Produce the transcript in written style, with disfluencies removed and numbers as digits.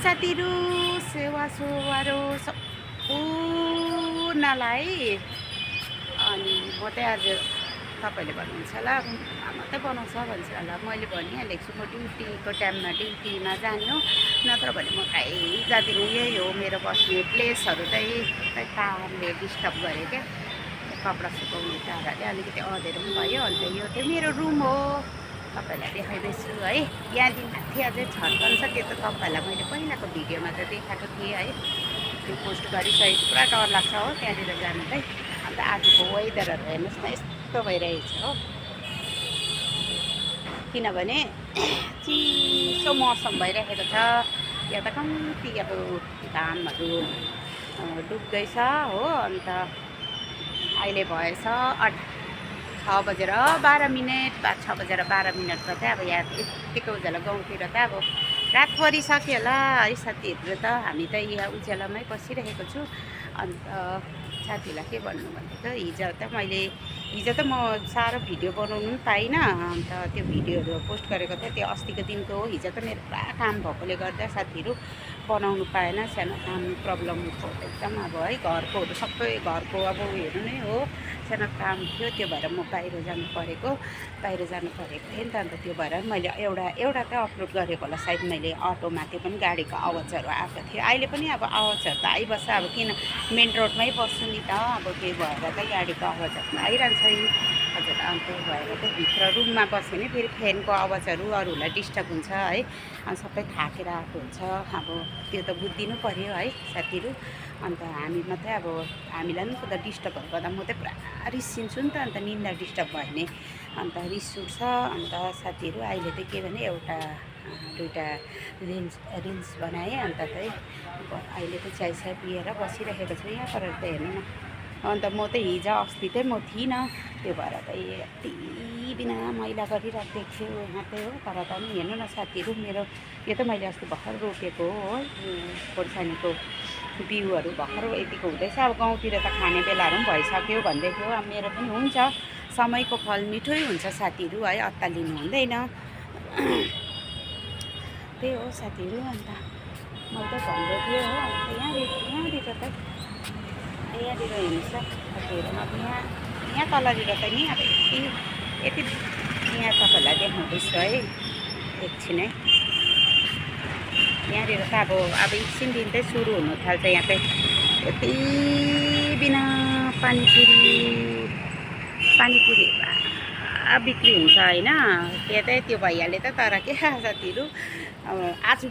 साथीहरू सेवा सोवारो सम्पूर्णलाई अनि म चाहिँ आज तपाईँले भन्नुहुन्छ होला मात्रै बनाउँछ भन्छ होला मैले भनिहालेको छु म ड्युटीको टाइममा ड्युटीमा जाने हो नत्र भने म कहीँ जाँदिनँ यही हो मेरो बस्ने प्लेसहरू चाहिँ कामले डिस्टर्ब गरेँ क्या कपडा सुकाउने ताराले अलिकति अँधेरो पनि भयो अन्त यो चाहिँ मेरो रुम हो तपाईँलाई देखाइदिन्छु है यहाँदेखि माथि अझै छर्कन छ त्यो त तपाईँलाई मैले पहिलाको भिडियोमा त देखाएको थिएँ है त्यो पोस्ट गरिसकेको पुरा डर लाग्छ हो त्यहाँनिर जानु चाहिँ अन्त आजको वेदरहरू हेर्नुहोस् न यस्तो भइरहेछ हो किनभने चिसो मौसम भइरहेको छ यहाँ त कम्ती अब घामहरू डुब्दैछ हो अन्त अहिले भएछ 6:12 वा 6:12 त चाहिँ अब यहाँ यत्तिको उज्यालो गाउँतिर त अब रात परिसक्यो होला है साथीहरू त हामी त यहाँ उज्यालोमै बसिरहेको छु अन्त साथीलाई के भन्नु भनेको हिजो त म साह्रो भिडियो बनाउनु पनि पाइनँ अन्त त्यो भिडियोहरू पोस्ट गरेको थिएँ त्यो अस्तिको दिनको हो हिजो त मेरो पुरा काम भएकोले गर्दा साथीहरू बनाउनु पाएन सानो काम प्रब्लम एकदम अब है घरकोहरू सबै घरको अब उयोहरू नै हो सानो काम थियो त्यो भएर म बाहिर जानु परेको थिएँ नि त अन्त त्यो भएर मैले एउटा त अपलोड गरेको होला सायद मैले अटोमा त्यो पनि गाडीको आवाजहरू आएको थियो अहिले पनि अब आवाजहरू त आइबस्छ अब किन मेन रोडमै बस्छु नि त अब त्यही भएर चाहिँ गाडीको आवाजहरू आइरहन्छ हजुर अन्त त्यही भएर चाहिँ भित्र रुममा बस्यो भने फेरि फ्यानको आवाजहरू अरूहरूलाई डिस्टर्ब हुन्छ है अनि सबै थाकेर आएको हुन्छ अब त्यो त बुझिदिनु पऱ्यो है साथीहरू अन्त हामी मात्रै अब हामीलाई पनि त डिस्टर्बहरू गर्दा म चाहिँ पुरा रिसिन्छु नि त अन्त निन्दा डिस्टर्ब भयो भने अन्त रिस उठ्छ अन्त साथीहरू अहिले चाहिँ के भने दुईवटा रिल्स बनाएँ अन्त चाहिँ अहिले चाहिँ चिया पिएर बसिरहेको छु यहाँ पर त हेर्नु न अन्त म चाहिँ हिजो अस्ति चाहिँ म थिइनँ त्यो भएर चाहिँ यति बिना मैला गरिराखेको थियो यहाँ चाहिँ हो तर पनि हेर्नु न साथीहरू मेरो यो त मैले अस्ति भर्खर रोपेको हो खोर्सानीको बिउहरू भर्खर यतिको हुँदैछ अब गाउँतिर त खाने बेलाहरू पनि भइसक्यो भन्दै थियो अब मेरो पनि हुन्छ समयको फल मिठै हुन्छ साथीहरू है अत्तालिनु हुँदैन त्यही हो साथीहरू अन्त मैले त भन्दै थिएँ हो अन्त यहाँनिर त यहाँनिर हेर्नुहोस् त साथीहरू अब यहाँ तलनिर त नि अब यति यहाँ तपाईँलाई देखाउँदैछु है एकछिन है यहाँनिर त अब एकछिन दिन चाहिँ सुरु हुनु थाल्छ यहाँ चाहिँ यति बिना पानीपुरी बिक्री हुन्छ होइन त्यहाँ चाहिँ त्यो भइहाल्यो त तर के साथीहरू अब आज